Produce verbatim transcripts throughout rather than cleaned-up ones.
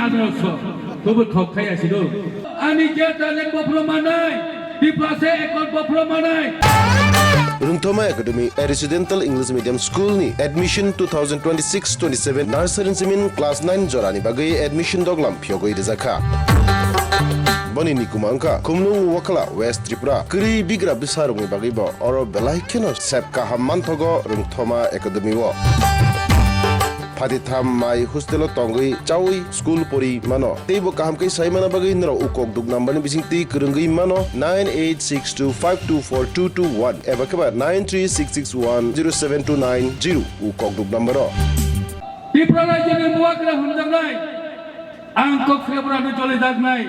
Adroso, tobo thok khai asi do. Ani ke talent bophro manai, Tiprasa ekot bophro manai. Rungthoma Academy, a residential English medium school ni admission two thousand twenty-six twenty-seven nursery simin class nine jorani bagwi admission doglam phiyogwi rijakha. Boni nikuma wngkha Khumlung Wakhala, West Tripura. Kwrwi bigra bwsarokni bagwi bo oro belai kheno sep kaham manthogo Rungthoma Academy o. Phatitham mai hostel o tongwi chawi school pori mano. Teibo kaham khe sai mana bagwi norok ukok duk number ni bising twi kwrwngwi mano nine eight six two five two four two two one eba khe ba nine three six six one zero seven two nine zero ukok duk number o. Tripura rajyoni bubagra hwnjaknai, ang kok khe borokno cholijaknai,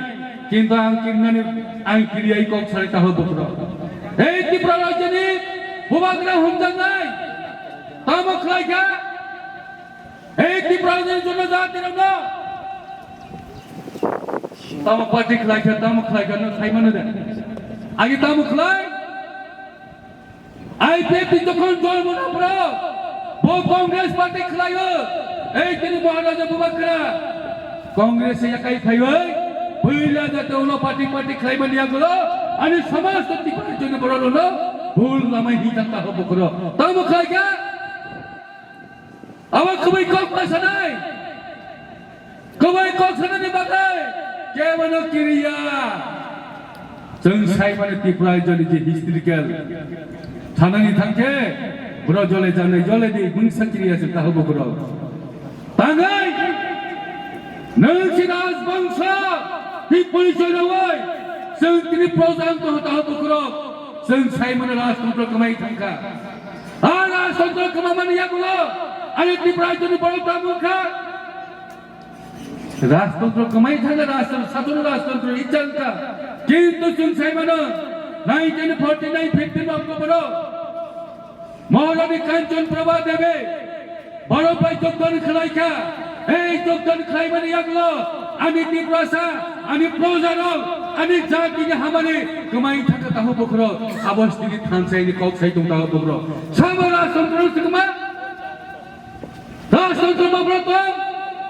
kintu ang kirinani, ang kiriyai kok sari taho bukrok. Ei Tripura rajyoni bubagra hwnjaknai, tamo khlai kha? Ei Tripura rajyoni jonojatirokno tamo party khlai kha, tamo khlai kha, no sai mano de. Agi tamo khlai? I P F T jokhon jol mona phro, bo Congress party khlaio. Ei tini Maharaja Bubagra Congress se yakai phaiwi, bwila jate ulo party party khlaimani yagulo, ani samaj to tikpari joni borok ulo, bhul lamai hita taho bukrok. Tamo khlai kha? Abo kwbai kok ma sanai. Kwbai kok sanani bagwi kebono kiriya. Chwng saimani Tripura rajyoni je historical thanani thangkhe, borok jole janai jole di mungsa kiriya se taho bukrok. Tangwi nwng si rajbongso, twi porichoi rwui chwng tini proja wngtong taho bukrok. Chwng saimani rajtontro kwmai thangkha. A rajtontro kwmamani yagulo ani Tripura rajyoni borok tamo wngkha? Rajtontro kwmai thangkha, rajtontro, sasono rajtontro icha wngkha. Kintu chwng sai mano, nineteen forty-nine fifteen October o Maharani Kanchan Prabha Devi borok bai jogdan khlai kha. Ei jogdan khlaimani yagulo ani Tiprasa, ani projarok, ani jatini hamari kwmai thangkha taho bukrok. Abo stini thansaini kok sai tong taho bukrok. Sabo rajtontro se kwma? Rajtontro ma borok tong,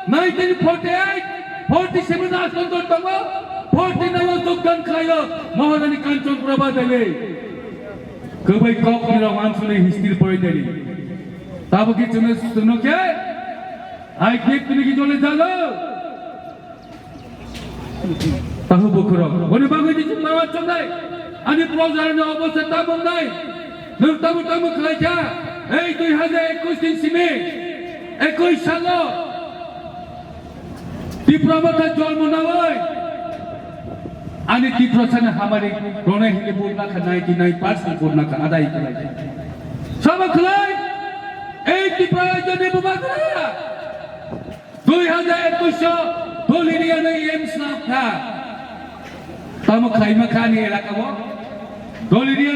nineteen forty-eight, forty-seven rajtontro tongo, forty-nine o jogdan khlaio Maharani Kanchan Prabha Devi. Kwbai kok ni rok wansuni history pori deni. Tabo ki chwngno chwngno khe, I P F T ni ki jole jalo. Tahu bukhurok. Boni bagwi ni chwng mama chongnai. Ani projarni obostha tamo wngnai. Nwng tamo tamo khlai kha. Ei dui hajar ekush ni simi, ekush salo Tipra Motha jormo nawi ani Tiprasani hamari ronai hini bul nakha ninety nine percent bul nakha adai khlai. Sama khlai? Ei Tipra rajyoni bubagra. Dui hajar ekush o Doliriya no E M snam kha. Tamo khlaima kha ani elaka o? Doliriya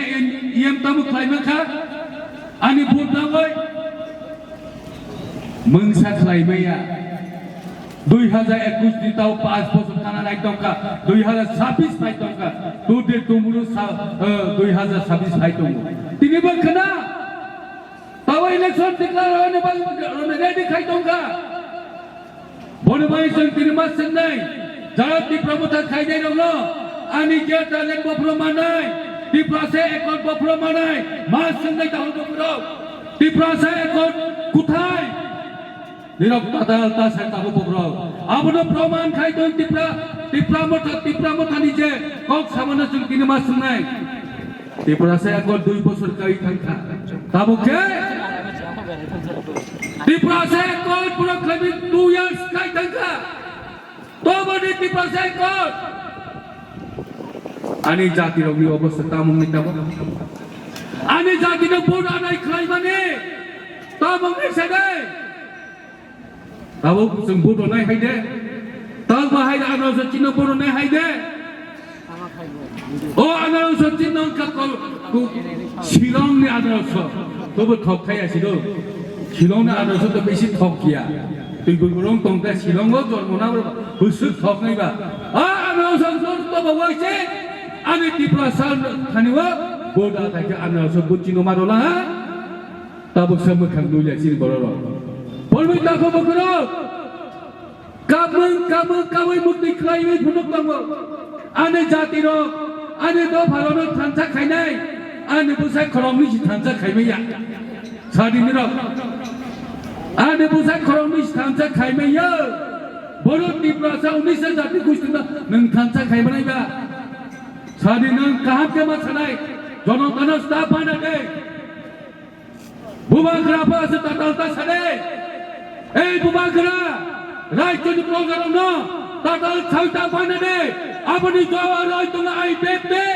E M tamo khlaima kha? Ani vote nangoi? Mungsa khlaimaya. Dui hajar ekush ni tao panch bochor kana nai tongkha. Dui hajar chabbish nai tongkha. Today tomorrow sa, eh, dui hajar chabbish hai tongo. Tini bo khna? Tabo election declare rwna bagwi ready khai tongkha. Boni bai chwng tini ma swngnai, jara Tipra Motha khainai rokno ani gate talent bophro manai, Tiprasa Accord bophro manai, ma swngnai tahu bophro, Tiprasa Accord kuthai? Nirok tatal ta sai tahu bophro. Abono proman khai tong Tipra, Tipra Motha, Tipra Motha ni je kok sabono chwng tini ma swngnai. Tiprasa Accord dui bochor kai thangkha. Tabuk khe Tiprasa Accord pura khlaimani two years kai thangkha. Toboni Tiprasa Accord. Ani jati rokni obostha tamungni tamo. Ani jati no vote anai khlaimani tamungni sede. Tabuk chwng vote rwnai hai de. Tabuk ba hai de anarso chino vote rwnai hai de. O anarso chino wngkha kol-, ku-, Shillong ni anarso. Tobo thok khai asi do. Shillong ni anarso to besi thok ya. Twi bwrwng tongkha Shillong o jormo na bwswk thok nai ba. A anarso to bo waise ani Tiprasa thani o vote athai khe anarso bo chino ma rola ha. Tabuk sa mwkhang nui lai chini borok rok. Polmui takho bokhorok. Kamung, kamung, kamung mukti khlaiwi phunuk tongo. Ani jati rok, ani dopha rok no thansa khainai, ani bwsai khoroknwi si thansa khaimaya. Sadini rok. Ani bwsai khoroknwi si thansa khaimaya. Boro Tiprasa unisa jati gusti no nwng thansa khaimanai ba. Sadi nwng kaham khe ma sanai, jono gano sta bana de. Bubagra ba se tatal ta sade. Ei bubagra, raijoni proja rok no tatal chai ta bana de. Aboni jawab roi tongo ai bebe.